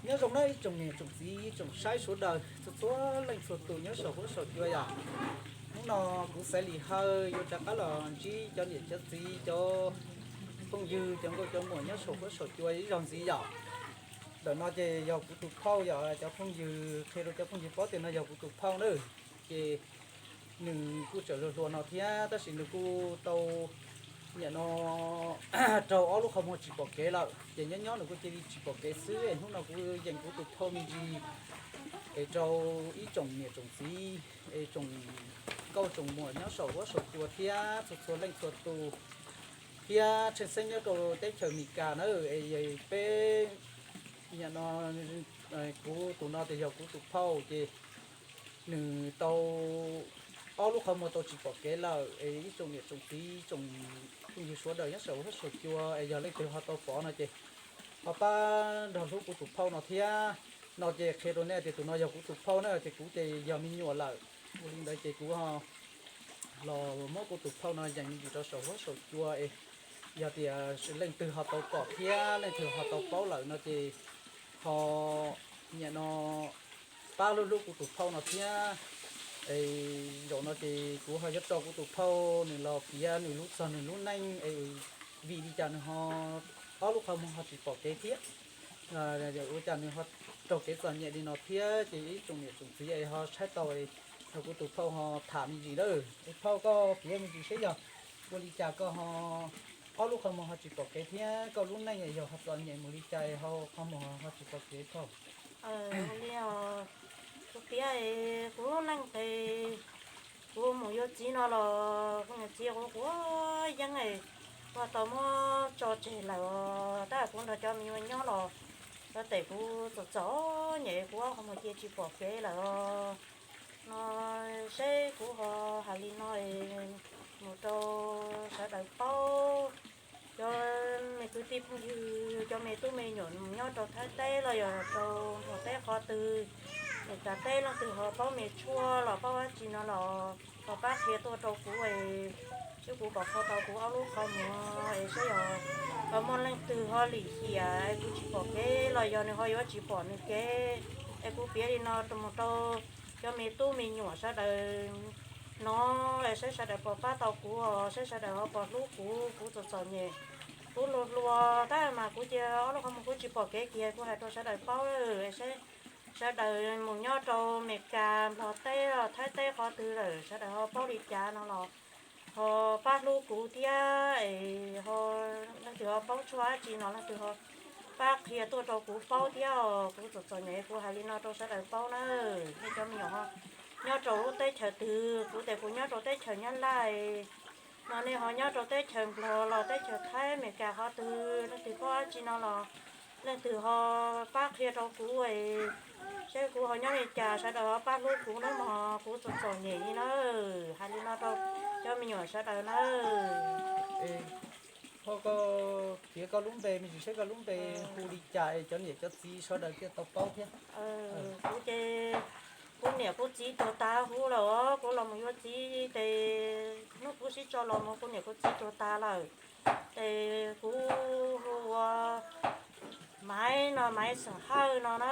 Nyob zoo nawb ib tsoom niam tsoom txiv tsoom saib sawv daws txhua txhua leej txhua tus nyob saum huab saum cua yom. Hnub no kuv Xaiv Lis Hawj yuav rov qab los ntsib cov niam cov txiv cov phooj ywg cov nkauj cov muam nyob saum huab saum cua ib zaug ntxiv yom. Ntawm no ces yog kuv tus phauj yom, cov phooj ywg qhia rau cov phooj ywg paub tias no yog kuv tus phauj na. Ces nws kuj tseem hluas hluas no thiab tab sis nws kuj tau niam no raug ob lub qhov muag tsis pom kev lawm ces nyob nyob nws kuj cia li tsis pom kev xwb. Hnub no kuv yeem kuv tus phauj me ntsis es rau ib tsoom niam tsoom txiv es tsoom nkauj tsoom muam nyob saum huab saum cua thiab txhua txhua leej txhua tus thiab tshwj xeeb nyob rau teb chaws Amelikas na. Es peb niam no, kuv tus no tias yog kuv tus phauj ces nws tau ob lub qhov muag tau tsis pom kev lawm es ib tsoom niam tsoom txiv tsoom phooj ywg sawv daws nyob saum huab saum cua es yog leej twg ho tau pom no ces ho pab nrog hlub kuv tus phauj no thiab. No ces qhia rau nej tias tus no yog kuv tus phauj na ces kuv ces yog me nyuam lawm. Ua li ntawd ces kuv ho los muab kuv tus phauj no yees me ntsis rau saum huab saum cua es yog tias leej twg ho tau pom thiab leej twg ho tau paub lawm no ces ho niam no pab hlub hlub kuv tus phauj no thiab. Es zaum no ces kuv ho yuav rau kuv tus phauj nws los piav nws lub txog nws lub neej es vim li cas nws ho ob lub qhov muag ho tsis pom kev thiab, ua cas nws ho raug kev txom nyem li no thiab. Ces ib tsoom niam tsoom txiv es ho saib tau es nrog kuv tus phauj ho tham me ntsis na. Es phauj koj piav me ntsis seb yog ua li cas koj ho ob lub qhov muag ho tsis pom kev thiab koj lub neej yog ho txom nyem mus li cas ho qhov muag ho tsis pom kev phauj? Ua li os, kuv piav kuv lub neej ces kuv mus yuav txiv no los kuv niam txiv kuv quav yeeb es kuv tau muab tso tseg lawm os. Tab kuv nrog cov me nyuam nyob los lawv tem kuv txom txom nyem kuv ob qhov muag cia tsis pom kev lawm os. No seb kuv ho hais li no mus rau sawv daws paub, cov me kwv tij phooj ywg, cov me tub me nyuam nyob rau Thaib teb los yog rau Nplog teb qhov twg, Meskas teb leej twg ho paub me tshuaj los paub dab tsi no los ho pab qhia tuaj rau kuv es seb kuv pom kho tau kuv ob lub qhov muag es seb yog ho muaj leej twg ho lim hiam es kuv tsis pom kev los yog nws ho yuav tsis pom nws kev. Es kuv piav li no mus rau cov me tub me nyuam sawv daws hnov es seb sawv daws puas pab tau kuv os, seb sawv daws ho puas hlub kuv, kuv txom txom nyem, kuv hluas hluas tab mas kuv cia ob lub qhov muag kuv tsis pom kev kiag, kuv hais rau sawv daws paub es seb sawv daws mus nyob rau Meskas, Nplog teb, Thaib teb qhov twg lawm sawv daws ho paub li cas no los ho pab hlub kuv thiab es ho leej twg ho paub tshuaj dab tsi no leej twg ho pab qhia tuaj rau kuv paub thiab os. Kuv txom txom nyem kuv hais li no rau sawv daws paub na. Nej cov me nyuam ho nyob rau lub teb chaws twg, kuv tias kuv nyob rau teb chaws Nyab Laj no, nej ho nyob rau teb chaws Nplog los teb chaws Thaib, Meskas qhov twg, leej twg paub dab tsi no los leej twg ho pab qhia rau kuv es seb kuv ho nyob li cas, sawv daws ho pab hlub kuv nawb mog, kuv txom txom nyem li na. Hais li no rau cov me nyuam sawv daws na. Phauj, koj piav koj lub npe me ntsis seb koj lub npe hu li cas es cov niam cov txiv sawv daws thiaj tau paub thiab. Kuv ces kuv niam kuv txiv tuag tas huv lawm os, kuv los mus yuav txiv ces hnub kuv sib tso los mus kuv niam kuv txiv tuag tas lawm. Ces kuv hu ua Maiv no, Maiv xeem Hawj no na.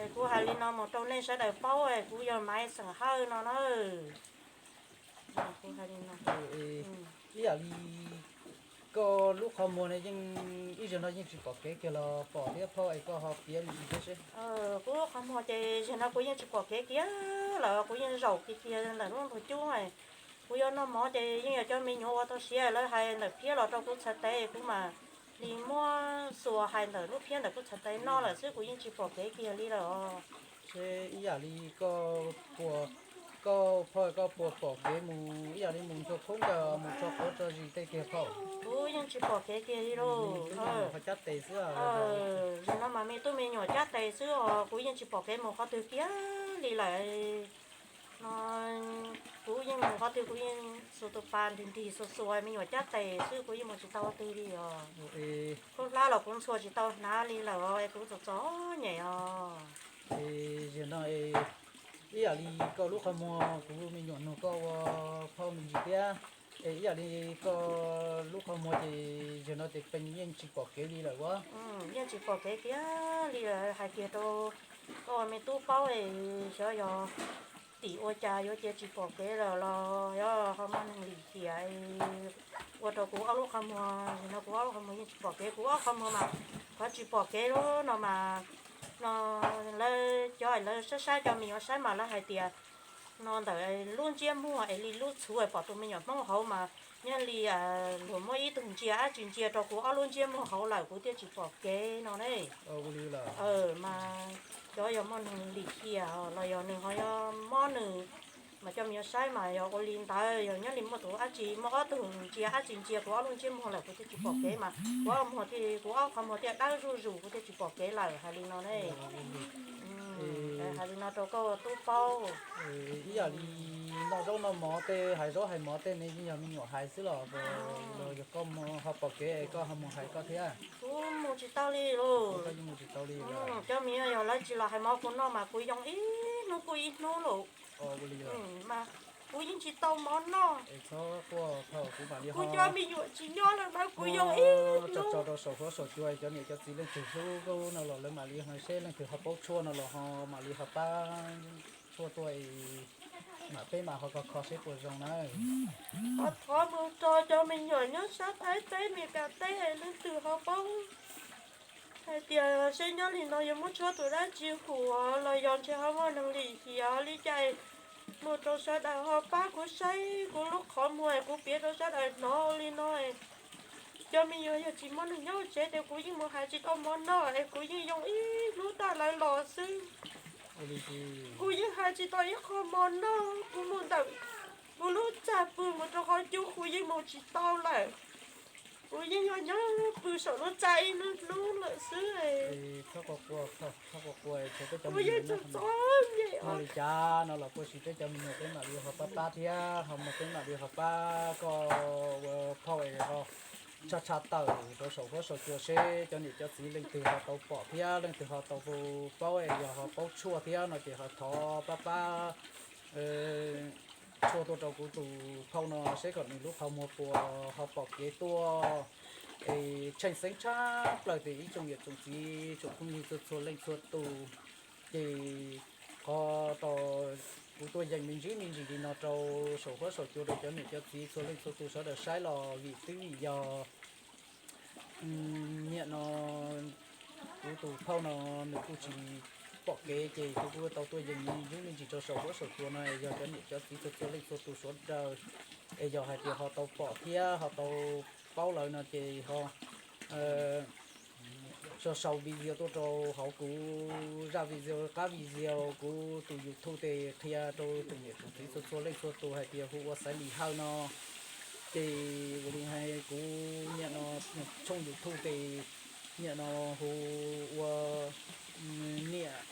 Es kuv hais li no mus rau nej sawv daws paub es kuv yog Maiv xeem Hawj no na. Ib yam li koj lub qhov muag no yeej ib zaug no yeej tsis pom kev kiag los pom thiab phauj, es koj ho piav me ntsis thiab seb. Kuv lub qhov muag ces zaum no kuv yeej tsis pom kev kiag lawm, kuv yeej zaum kiag kiag ntawm lub ntuj cub. Kuv yuav noj mov ces yeej yog cov me nyuam ua tau siav, lawv hais ntawm phiab los rau kuv txhais tes, kuv mam li muab xuas hais ntawm lub phiab ntawm kuv txhais tes noj lawm xwb, kuv yeej tsis pom kev kiag li lawm os. Seb ib yam li koj puas, koj phauj koj puas pom kev mus ib yam li mus ntxhua khaub ncaws mus tso quav tso zis tej kiag phauj? Kuv yeej tsis pom kev kiag li lauj. Ho cab tes xwb. Zaum no mas me tub me nyuam cab tes xwb os, kuv yeej tsis pom kev mus qhov twg kiag li lawm. No kuv yeej mus qhov twg kuv yeej xuas tus pas nrig nrig xuas xuas me nyuam cab tes xwb, kuv yeej mus tsis tau qhov twg li os. Khaub hlab los kuv ntxhua tsis tau hnav li lawm os, es kuv txom txom nyem os. Es zaum no ib yam li koj lub qhov muag kuv me nyuam nug koj ua phauj me ntsis thiab. Es ib yam li koj lub qhov muag ces yog no ces peb yeej tsis pom kev li lawm ua. Yeej tsis pom kev kiag li lawm, hais tias rau koj me tub paub es xyov yog tim ua cas yuav cia tsis pom kev lawm los yog ho muaj neeg lim hiam ua rau kuv ob lub qhov muag, yog no kuv ob lub qhov muag yeej tsis pom kev, kuv ob qhov muag mas qhov tsis pom kev lub no mas, no lawv cov lawv saib saib cov me nyuam saib mas lawv hais tias no ntawm lub ntsiab muag es li lub txhuv pom tus me nyuam Hmoob hauv mas nyob li luag muab ib tug ntsia dab tsi ntsia rau kuv ob lub ntsiab muag hauv lawm kuv thiaj tsis pom kev no ne. Mas cov yog muaj neeg lim hiam los yog nws ho yog mob nws, mas cov me nyuam saib mas yog ua li ntawd, yog nyob li muaj tus dab tsi muaj ob tug ntsia dab tsi ntsia kuv ob lub ntsiab muag lawm kuv thiaj tsis pom kev mas kuv ob muag thiaj, kuv ob qhov muag thiaj dawb zuj zus kuv thiaj tsis pom kev lawm hais li no ne. Hais li no rau koj tub paub. Ib yam li noj zaub noj mov tej, hais zaub hais mov tej ne yeej yog me nyuam hais xwb los, los yog koj ho pom kev es koj ho mus hais koj thiab? Kuv mus tsis tau li lauj. Koj yeej mus tsis tau li. Cov me nyuam yog lawv tsis los hais mov kuv noj mas kuv yoo ib hnub kuj ib hnub lauj. Mas kuv yeej tsis tau mov noj. Kuv cov me nyuam tsis nyob lawm mas kuv yoo ib hnub. Tso rau saum huab saum cua cov niam cov txiv leej twg hlub no los lawv mam li ho seb leej twg ho paub tshuaj no los ho mam li ho pab tshuaj tuaj, mam peb mam ho kho kho seb puas zoo na. Ho thov mus rau cov me nyuam nyob sab Thaib teb Meskas teb es leej twg ho paub hais tias seb nyob li no yuav muab tshuaj tus dab tsi huam los yog ntshe ho muaj neeg lim hiam li cas, mus rau sawv daws ho pab kuv saib kuv lub qhov muag kuv piav rau sawv daws hnov li no. Cov me nyuam yog tsis muaj neeg nyob tsev ces kuv yeej mus hais tsis tau mov noj es kuv yeej yoo ib hnub tag lawv los xwb. Kuv yeej hais tsis tau ib qho mov noj, kuv mus ntawm kuv lub txaj pw mus rau qhov cub kuv yeej mus tsis tau lawm. Kuv yeej yog nyob pw saum lub txaj ib hnub hnub lawm xwb. Kuv yeej txom txom nyem. Ua li cas no los puas tsis peb cov me nyuam peb mam li ho pab pab thiab ho mus peb mam li ho pab koj ua phauj es ho tshaj tshaj tawm rau saum huab saum cua seb cov niam cov txiv leej twg ho tau pom thiab leej twg ho tau paub es yog ho paub tshuaj thiab no ces ho thov pab pab tshuaj tuaj rau kuv tus phauj no seb kom nws lub qhov muag puas ho pom kev tuaj. Es tsheej xeeb tshaj plaws tias ib tsoom niam tsoom txiv tsoom phooj ywg txhua txhua leej txhua tus, ces qhov tau kuv tuaj yees me ntsis me ntsis li no rau saum huab saum cua rau cov niam cov txiv txhua leej txhua tus sawv daws saib los vim twb vim yog niam no kuv tus phauj no nws kuj tsis pom kev ces kuv kuj tau tuaj yees me ntsis me ntsis rau saum huab saum cua no yog cov niam cov txiv txhua txhua leej txhua tus sawv daws es yog hais tias ho tau pom thiab ho tau paub lawm no ces ho sau sau video tuaj rau hauv kuv zaj video qab video kuv tus YouTube tes qhia rau tus niam tus txiv txhua txhua leej txhua tus hais tias hu ua Xaiv Lis Hawj no. Ces ua li hais kuv niam no tshooj YouTube tes niam no hu ua niam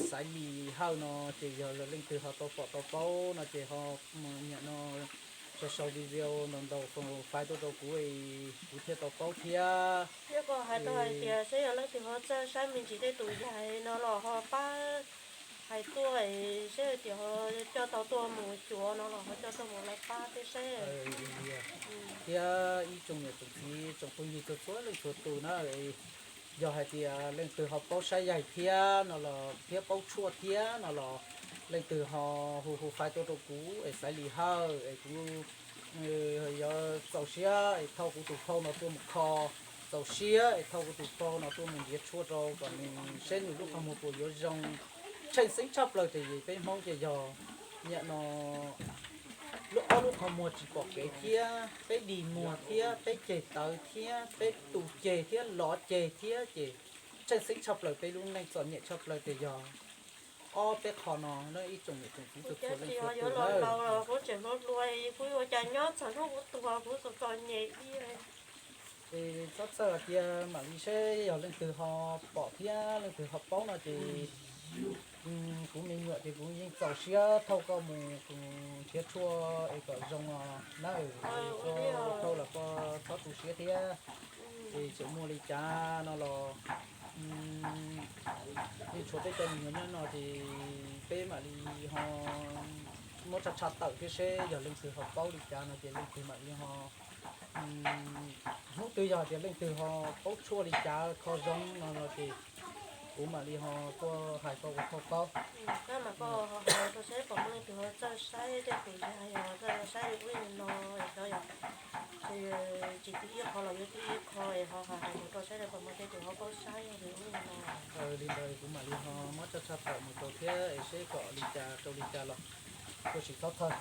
Xaiv Lis Hawj no ces yog leej twg ho tau pom tau paub no ces ho niam no sau sau video ntau ntau fais tuaj rau kuv, kuv thiaj tau paub thiab. Thiab koj hais tau hais tias seb yog leej twg ho txawj saib me ntsis tej tus yaig no los ho pab hais tuaj, seb tias ho coj tau tuaj mus xyuas no los ho coj tuaj mus lawv pab thiab seb. Thiab ib tsoom niam tsoom txiv tsoom phooj ywg txhua txhua leej txhua tus na, yog hais tias leej twg ho paub saib yaig thiab no los thiab paub tshuaj thiab no los leej twg ho hu hu fais tuaj rau kuv es Xaiv Lis Hawj es kuv yuav txaus siab es thauj kuv tus phauj no tuaj mus kho, txaus siab es thauj kuv tus phauj no tuaj mus nrhiav tshuaj rau kom nws seb nws lub qhov muag puas yuav zoo. Tsheej xeeb tshaj plaws tias peb Hmoob ces yog niam no lub ob lub qhov muag tsis pom kev thiab peb dig muag thiab peb ceg tawv thiab peb tu ceg thiab lov ceg thiab ces tsheej xeeb tshaj plaws peb lub neej txom nyem tshaj plaws tias yog ob peb qho no na ib tsoom niam tsoom txiv txhua txhua leej txhua tus. Kuv tseem hluas hluas, kuv ua cas nyob txog hnub kuv tuag kuv txom txom nyem li. Es txhob txhawj hais tias mam li seb yog leej twg ho pom thiab leej twg ho paub no ces kuv me nyuam ces kuv yeej txaus siab thauj koj mus nrhiav tshuaj es kom zoo os na. Koj thauj los koj txhob tu siab thiab. Es tseem muaj li cas no los yeej tshuav peb cov me nyuam nyob no ces peb mam li ho muab tsa tshaj tawm thiab seb yog leej twg ho paub li cas no ces leej twg mam li ho, hnub twg yog tias leej twg ho paub tshuaj li cas kho zoo no no ces kuv mam li ho tuaj hais koj ua thauj paub. Koj mam koj ho hais rau seb puas muaj leej twg ho txawj saib tej tus yag yog txawj saib li ub li no, xyov yog tsis tib ib qho los yuav tib ib qho es ho hais mus rau saib puas muaj tej tus ho paub saib li ub li no. Li ntawd kuv mam li ho muab tsa tshaj tawm mus rau thiab es seb kom li cas rau li cas los kuj tsis txhob txhawj.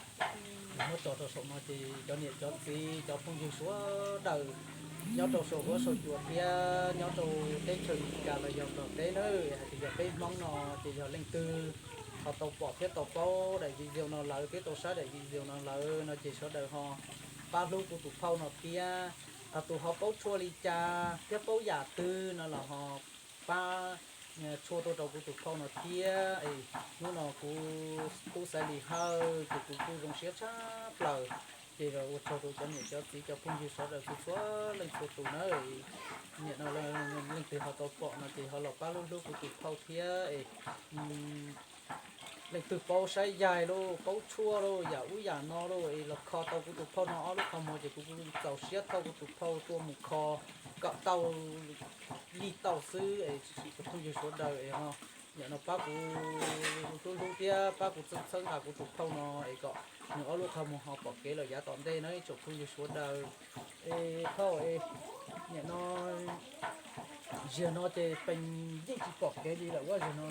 Muab tso rau saum no ces cov niam cov txiv cov phooj ywg sawv daws nyob rau saum huab saum cua thiab nyob rau teb chaws Amelikas los yog nplog teb na, hais tias yog peb Hmoob no ces yog leej twg ho tau pom thiab tau paub daim video no lawm thiab tau saib daim video no lawm no ces sawv daws ho pab hlub kuv tus phauj no thiab. Ho tus ho paub tshuaj li cas thiab paub yam twg no los ho pab tshuaj tuaj rau kuv tus phauj no thiab. Es hnub no kuv tub Xaiv Lis Hawj ces kuv kuj zoo siab tshaj plaws. Ces ua tsaug rau cov niam cov txiv cov phooj ywg sawv daws txhua txhua leej txhua tus na. Nim no leej twg ho tau pom no ces ho los pab hlub hlub kuv tus phauj thiab. Leej twg paub saib yaig lauj, paub tshuaj lauj, yam ub yam no lauj es los kho tau kuv tus phauj no ob lub qhov muag ces kuv kuj txaus siab thauj kuv tus phauj tuaj mus kho kom tau li tau xwb es tsis tsis tus phooj ywg sawv daws es ho nim no pab kuv hlub hlub thiab pab kuv txhawb txhawb nqa kuv tus phauj no es kom nws ob lub qhov muag ho pom kev lawm yav tom ntej na ib tsoom phooj ywg sawv daws. Es phauj es nim no ziag no ces pees yeej tsis pom kev li lawm ua ziag no.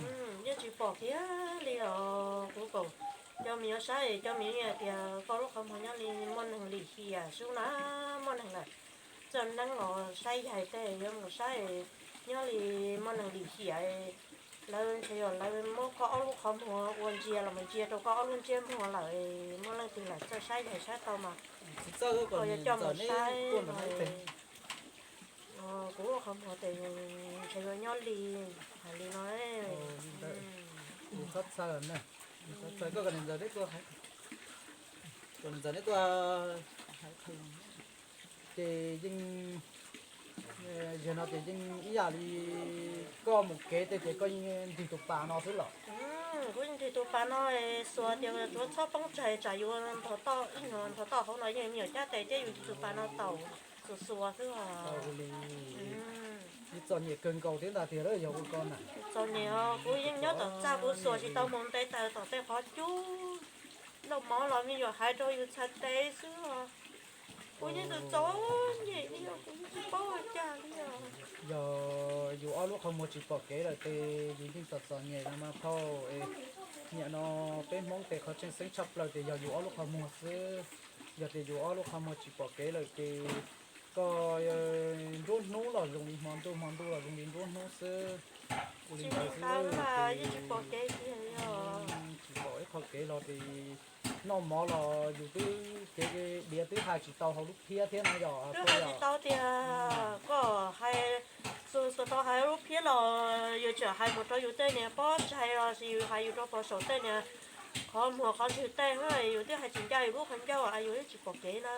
Yeej tsis pom kiag li os kuv kom cov me nyuam saib es cov me nyuam tias koj lub qhov muag nyob li muaj neeg lim hiam sub na, muaj neeg lawm txawj neeb los saib yaig tej yuav mus saib nyob li muaj neeg lim hiam. Lawv ntshe yog lawv muab koj ob lub qhov muag ua ntsia los mus ntsia rau koj ob lub ntsiab muag lawm, muaj leej twg lawm txawj saib yaig saib tau mas koj yuav coj mus saib. Kuv lub qhov muag tes ntshe yuav nyob li, hais li no. Txhob txhawj na, txhob txhawj, koj kom niam ntxawm neb tuaj, kom niam ntxawm neb tuaj. Ces yeej, ziag no ces yeej ib yam li koj mus kev tej ces koj yeej nrig tus pas no xwb los? Kuv yeej nrig tus pas no, xuas tias tsuav txhob poob tsaig tsam yus nrog toj ib nyuag nrog toj hauv no yeej me nyuam cab tes thiab yus nrig tus pas no taus xuas xuas xwb os. Li txom nyem kawg nkaus thiab ntag tiag yog ua koj na. Txom nyem os, kuv yeej nyob tom txaj kuv xuas tsis tau mus nte taws tom tej qhov cub, noj mov los me nyuam hais rau yus txhais tes xwb os. Kuv yeej txom txom nyem li os, kuv yeej tsis paub ua cas li os. Yog yus ob lub qhov muag tsis pom kev lawm ces yus yeej txom txom nyem no mas phauj. Nim no peb Hmoob tes qhov tseem ceeb tshaj plaws ces yog yus ob lub qhov muag xwb. Yog tias yus ob lub qhov muag tsis pom kev lawm ces koj nruab hnub los zoo li hmo ntuj, hmo ntuj los zoo li nruab hnub xwb. Ua li ntawd xwb ces tsis pom ib qho kev los ces noj mov los yus twb kev diav twb hais tsis tau hauv lub phiab thiab no yog. Twb hais tsis tau tias koj hais, xuas xuas tau hais lub phiab los yus tseem hais mus rau yus tej niag pob tsaig los sis yus hais yus rau pog saum tej niag qhov muag qhov ntswg tej, yus twb hais tsis ncaj yus lub qhov ncauj, yus twb tsis pom kev na.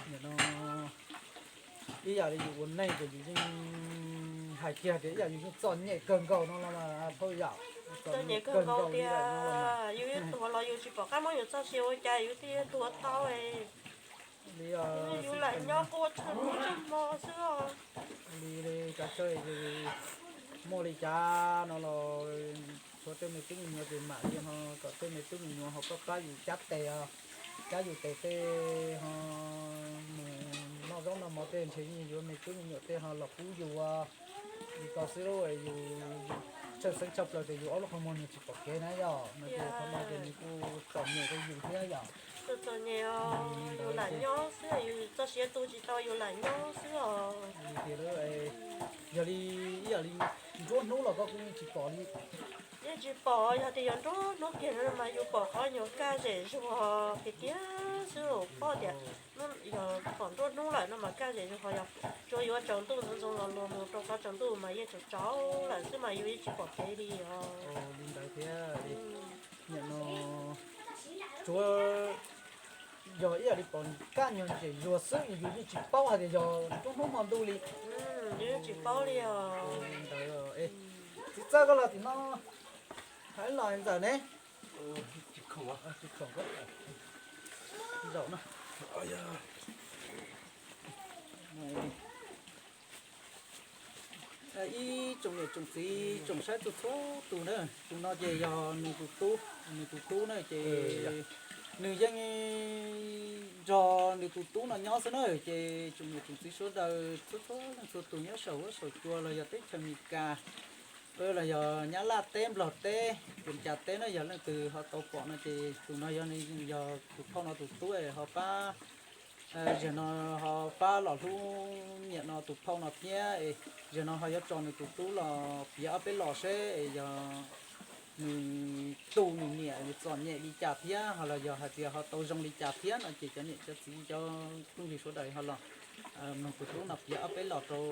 Nim no ib yam li yus ua neej ces yus yeej hais kiag tias ib yam yus yeej txom nyem kawg nkaus no los phauj yom. Txom nyem kawg nkaus tiag, yus tuag los yus tsis pom qab muab yus txoj sia ua cas yus thiaj tuag tau. Li yus lam nyob quaj tsheej hnub tsheej hmo xwb os. Li li kav tsawg muaj li cas no los tshuav tej me tub me nyuam ces mam li ho kom tej me tub me nyuam ho pab pab yus cab tes, cab yus tes tej ho mus noj zaub noj mov tej ntshe yeej yuav me tub me nyuam tej ho los pub yus li ko xwb lauj. Yus tshawj xeeb tshaj plaws tias yus ob lub qhov muag nws tsis pom kev na yom, no ces qhov no ces nws kuj txom nyem rau yus thiab yom. Txom nyem, yus lam nyob xwb, yus txoj sia tu tsis tau yus lam nyob xwb os. Yog li ib yam li nruab hnub los koj kuj yeej tsis pom li. Yeej tsis pom, yog tias yog nruab hnub kiag no mas yus pom qhov nyuag kaj zem zuag kiag kiag xwb los paub tias yog pom nruab hnub lawm no mas kaj zem zuag, yog tsuas yuav tsaus ntuj ntxoov ntxoo los luag mus rau qhov tsaus ntuj mas yeej tsaus tsaus lawm xwb mas yus yeej tsis pom kev li os. Li ntawd thiab, nim no tsuav yog ib yam li pom kaj nyuag zem zuag xwb yus yeej tsis paub hais tias yog nruab hnub hmo ntuj li. Yus yeej tsis paub li os. Ntawd, txiv txawj koj los tim no, hais los ntxawm ne. Zaum no. Ib tsoom niam tsoom txiv tsoom saib txhua txhua tus na, tus no ces yog nws tus tub, nws tus tub na ces nws yeej nrog nws tus tub no nyob xwb na. Ces tsoom niam tsoom txiv sawv daws txhua txhua leej txhua tus nyob saum huab saum cua los yog teb chaws Amelikas, los yog Nyab Laj teb, Nplog teb, Npus Cas teb na, yog leej twg ho tau pom no ces tus no yog, yog tus phauj no tus tub ho pab, zaum no ho pab los hlub niam no tus phauj no thiab es zaum no ho yuav tso nws tus tub los piav ob peb los seb es yog nws tu nws niam nws txom nyem li cas thiab ho los yog hais tias ho tau zoo li cas thiab no ces cov niam cov txiv cov phooj ywg sawv daws ho los mloog tus tub no piav ob peb los rau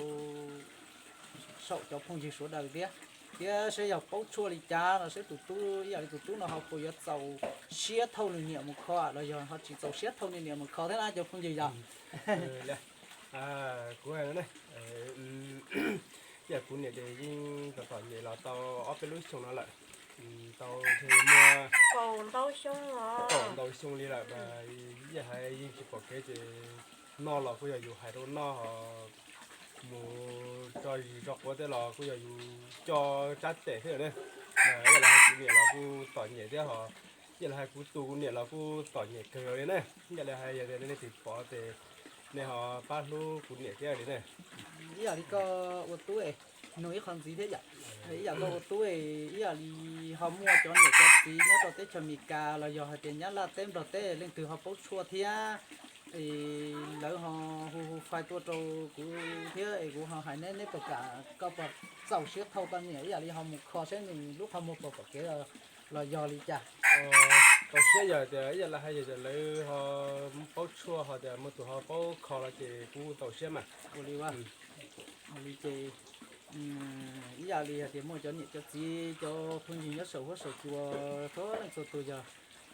saum cov phooj ywg sawv daws thiab, thiab seb yog paub tshuaj li cas no seb tus tub ib yam li tus tub no ho puas yuav txaus siab thauj nws niam mus kho los yog ho tsis txaus siab thauj nws niam mus kho thiab na cov phooj ywg yom. Kuv, ib yam kuv niam ces yeej txom txom nyem los tau ob peb lub xyoo no lawm, tau ntshe muaj kaum ntau xyoo li lawm, ib yam hais yeej tsis pom kev ces noj los kuj yog yus hais rau noj ho mus tso zis tso quav tej los kuj yog yus coj tsab tes xwb na. Ib yam li hais kuv niam los kuj txom nyem thiab ho, ib yam li hais kuv tus kuv niam los kuj txom nyem kawg li na. Ib yam li hais yog tias nej leej twg pom ces nej ho pab hlub kuv niam thiab li na. Ib yam li koj ua tub es nug ib qho ntxiv thiab yom, ib yam koj ua tub es ib yam li ho muaj cov niam cov txiv nyob rau teb chaws Amelikas los yog hais tias Nyab Laj teb Nplog teb leej twg ho paub tshuaj thiab es lawv ho hu hu fais tuaj rau kuv thiab es kuv ho hais neb, neb puas kam, koj puas txaus siab thauj koj niam ib yam li ho mus kho seb nws lub qhov muag puas pom kev los yog li cas? Txaus siab yog tias ib yam li hais yog tias lawv ho paub tshuaj ho tias muaj tus ho paub kho los ces kuj txaus siab mas. Ua li ua li ces ib yam li hais tias muaj cov niam cov txiv cov phooj ywg nyob saum huab saum cua txhua leej txhua tus yog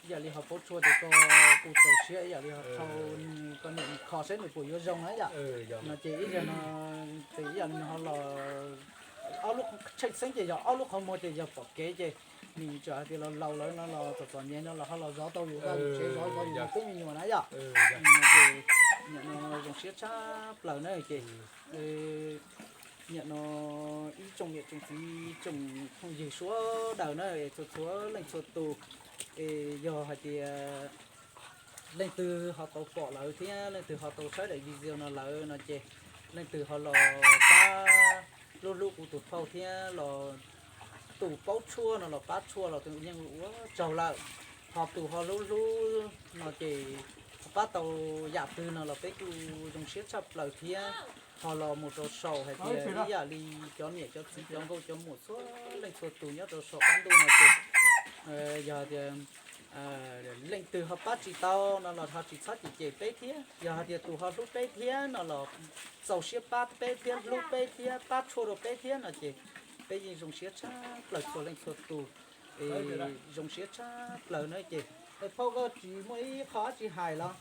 ib yam li ho paub tshuaj ces koj kuj txaus siab ib yam li ho thauj koj niam mus kho seb nws puas yuav zoo na yom. No ces ib yam no ces ib yam li nws ho los ob lub, tshwj xeeb ces yog ob lub qhov muag ces yog pom kev ces nws txawm hais tias los laus lawm no los txom txom nyem no los ho los zov tau yus vaj yus tsev, zov zov yus tus tub me nyuam na yom. Ces niam no zoo siab tshaj plaws na ces niam no ib tsoom niam tsoom txiv tsoom phooj ywg sawv daws na es txhua txhua leej txhua tus es yog hais tias leej twg ho tau pom lawm thiab leej twg ho tau saib daim video no lawm no ces leej twg ho los pab hlub hlub kuv tus phauj thiab los tus paub tshuaj no los pab tshuaj los yeej ua tsaug lawm. Ho tus ho hlub hlub no ces pab tau yam twg no los peb kuj zoo siab tshaj plaws thiab. Ho los mus rau saum hais tias ib yam li cov niam cov txiv cov nkauj cov muam txhua leej txhua tus nyob rau saum qab ntuj no ces yog tias leej twg ho pab tsis tau no los ho tsis txhob cem cem peb thiab. Yog hais tias tus ho hlub peb thiab no los txaus siab pab peb thiab, hlub peb thiab, pab tshuaj rau peb thiab no ces peb yeej zoo siab tshaj plaws txhua leej txhua tus. Es zoo siab tshaj plaws na ces, phauj koj tsis muaj ib qho tsis hais los?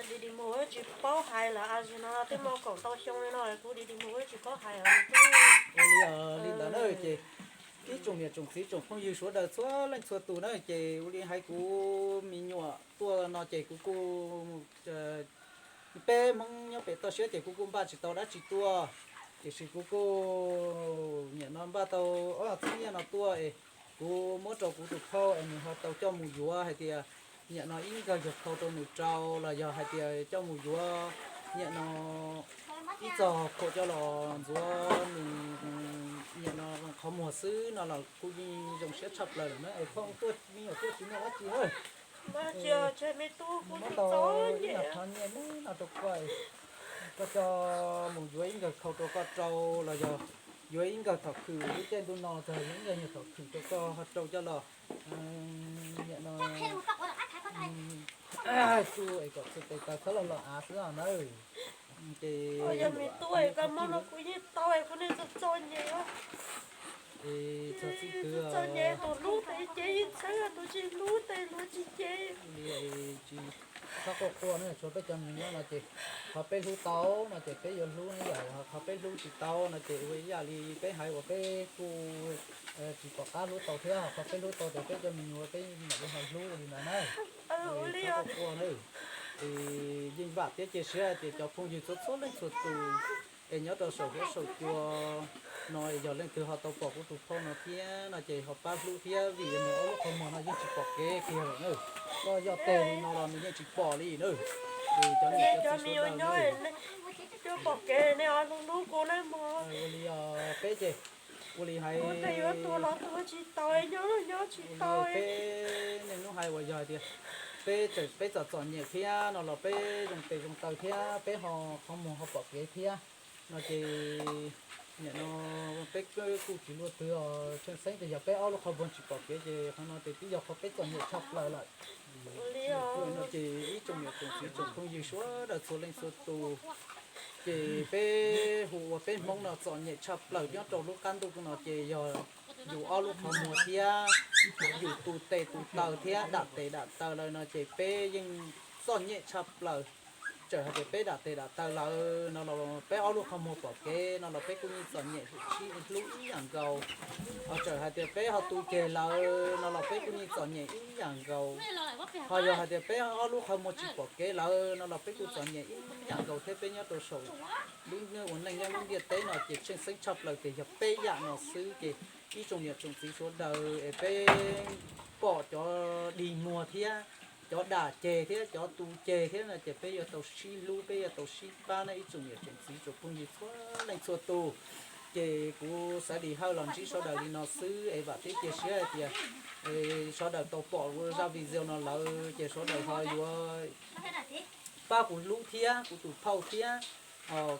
Di di mus tsis paub hais lawm, a, no twb muaj kaum ntau xyoo li no kuv di di mus tsis paub hais. Ua li, li ntawd na ces ib tsoom niam tsoom txiv tsoom phooj ywg sawv daws txhua leej txhua tus na ces ua li hais kuv me nyuam tuaj no ces kuv kuj, peb Hmoob nyob pem toj siab ces kuv kuj npaj tsis tau dab tsi tuaj, tiam sis kuv kuj niam no npaj tau ob txhiab nyiaj no tuaj es kuv muab rau kuv tus phauj es nws ho tau coj mus yuav hais tias niam no ib nkawg yog khau rau nws rau los yog hais tias coj mus yuav niam no ib txog khuam coj los ntxuav nws niam no qhov muag xwb no los kuj yeej zoo siab tshaj plaws lawm na es phauj tuaj me nyuam tuaj tsis muaj dab tsi na. Muab tau ib nyuag qhov nyiaj no rau koj, koj coj mus yuav ib nkawg khau rau koj rau los yog yuav ib nkawg thom khwm lub caij ntuj no txog yuav ib nkawg nyuag thom khwm rau koj ho rau coj los niam no xu es kom txhua tes taw txhob los los av xwb os nawb. Ces yog me tub es koj muab no kuv yeej tau es kuv niam txom txom nyem. Es txog txij twg txom nyem, tus hlub tes cev yeej txhawb, tus tsis hlub tes luag tsis cev. Tsis txhob quaj quaj na, tshuav peb cov me nyuam no ces qhov peb hlub tau no ces peb yuav hlub na yom, ho Qhov peb hlub tsis tau no ces ua ib yam li peb hais uas peb kuj tsis pom qab hlub tau thiab, qhov peb hlub tau ces peb cov me nyuam peb mam li ho hlub ua li ntawd na. Yeej vam thiab cia siab hais tias cov phooj ywg txhua txhua leej txhua tus es nyob rau saum huab saum cua no es yog leej twg ho tau pom kuv tus phauj no thiab no ces ho pab hlub thiab vim nws ob lub qhov muag no yeej tsis pom kev kiag lawm na. Koj yog tes li no los nws yeej tsis pom li na. Ces cov niam cov txiv sawv daws na, pom kev nej ho hlub hlub kuv na mog. Ua li peb ces ua li hais, yuav tuag los tuag tsis tau, nyob los nyob tsis tau. Peb niaj hnub hais uas yog hais tias peb txawm peb txom txom nyem thiab no los peb zoo tes zoo taw thiab peb ho qhov muag ho pom kev thiab no ces nim no peb kuj tsis luaj twg os, tseem xeeb tias yog peb ob lub qhov muag tsis pom kev ces qhov no ces twb yog qhov peb txom nyem tshaj plaws lawm. Ces ib tsoom niam tsoom txiv tsoom phooj ywg sawv daws txhua leej txhua tus, ces peb hu ua peb Hmoob no txom nyem tshaj plaws nyob rau lub qab ntuj no ces yog yus ob lub qhov muag thiab yus tu tes tu taw thiab dam tes dam taw lawm no ces peb yeej txom nyem tshaj plaws. Txawm hais tias peb dam tes dam taw lawm no los peb ob lub qhov muag pom kev no los peb kuj yeej txom nyem hlub ib yam nkaus. Ho txawm hais tias peb ho tu ceg lawm no los peb kuj yeej txom nyem ib yam nkaus. Ho yog hais tias peb ob lub qhov muag tsis pom kev lawm no los peb kuj txom nyem ib yam nkaus thiab. Peb nyob rau saum lub ua neej nyob lub ntiaj teb no ces tseem xeeb tshaj plaws tias yog peb yam no xwb ces ib tsoom niam tsoom txiv sawv daws es peb pom cov dig muag thiab cov dam ceg thiab cov tu ceg thiab no ces peb yuav tau sib hlub, peb yuav tau sib pab na ib tsoom niam tsoom txiv tsoom phooj ywg txhua leej txhua tus. Ces kuv Xaiv Lis Hawj los ntsib sawv daws li no xwb es vam thiab cia siab hais tias sawv daws tau pom kuv zaj video no lawm ces sawv daws ho yuav pab kuv hlub thiab kuv tus phauj thiab.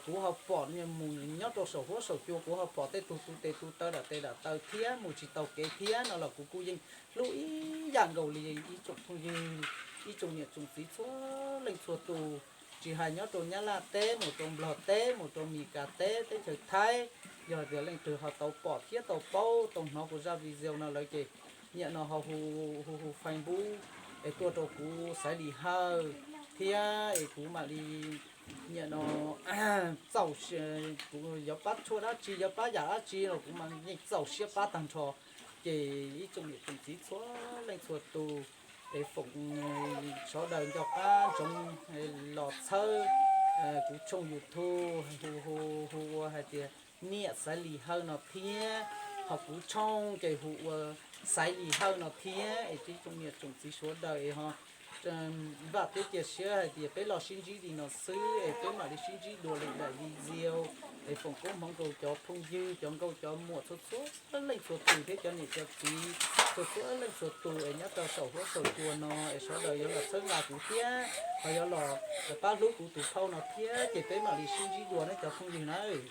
Kuv ho pom mus nyob rau saum huab saum cua kuv ho pom tej tug tu tes tu taw dam tes dam taw thiab mus tsis tau kev thiab no los kuv kuj yeej hlub ib yam nkaus li ib tsoom phooj ywg, ib tsoom niam tsoom txiv txhua leej txhua tus, tsis hais nyob rau Nyab Laj teb mus rau Nplog teb mus rau Mes Kas teb teb chaws Thaib. Yog tias leej twg ho tau pom thiab tau paub tau hnov kuv zaj video no lawm ces nim no ho hu hu hu Facebook es tuaj rau kuv Xaiv Lis Hawj thiab es kuv mam li nim no txaus, kuv yuav pab tshuaj dab tsi yuav pab yam dab tsi los kuv mas yeej txaus siab pab tag nrho. Ces ib tsoom niam tsoom txiv txhua leej txhua tus es foom sawv daws nco qab ntsoov los txhawb kuv tshooj YouTube hu hu hu ua hais tias Niam Xaiv Lis Hawj no thiab, ho kuv tshooj ces hu ua Xaiv Lis Hawj no thiab es ib tsoom niam tsoom txiv sawv daws es ho vam thiab cia siab hais tias peb los sib ntsib li no xwb es peb mam li sib ntsib dua lwm daim video es foom koob hmoov rau cov phooj ywg cov nkauj cov muam txhua txhua leej txhua tus thiab cov niam cov txiv txhua txhua leej txhua tus es nyob rau saum huab saum cua no es sawv daws yuav los txhawb nqa kuv thiab ho yuav los pab hlub kuv tus phauj no thiab ces peb mam li sib ntsib dua nawb cov phooj ywg nawb.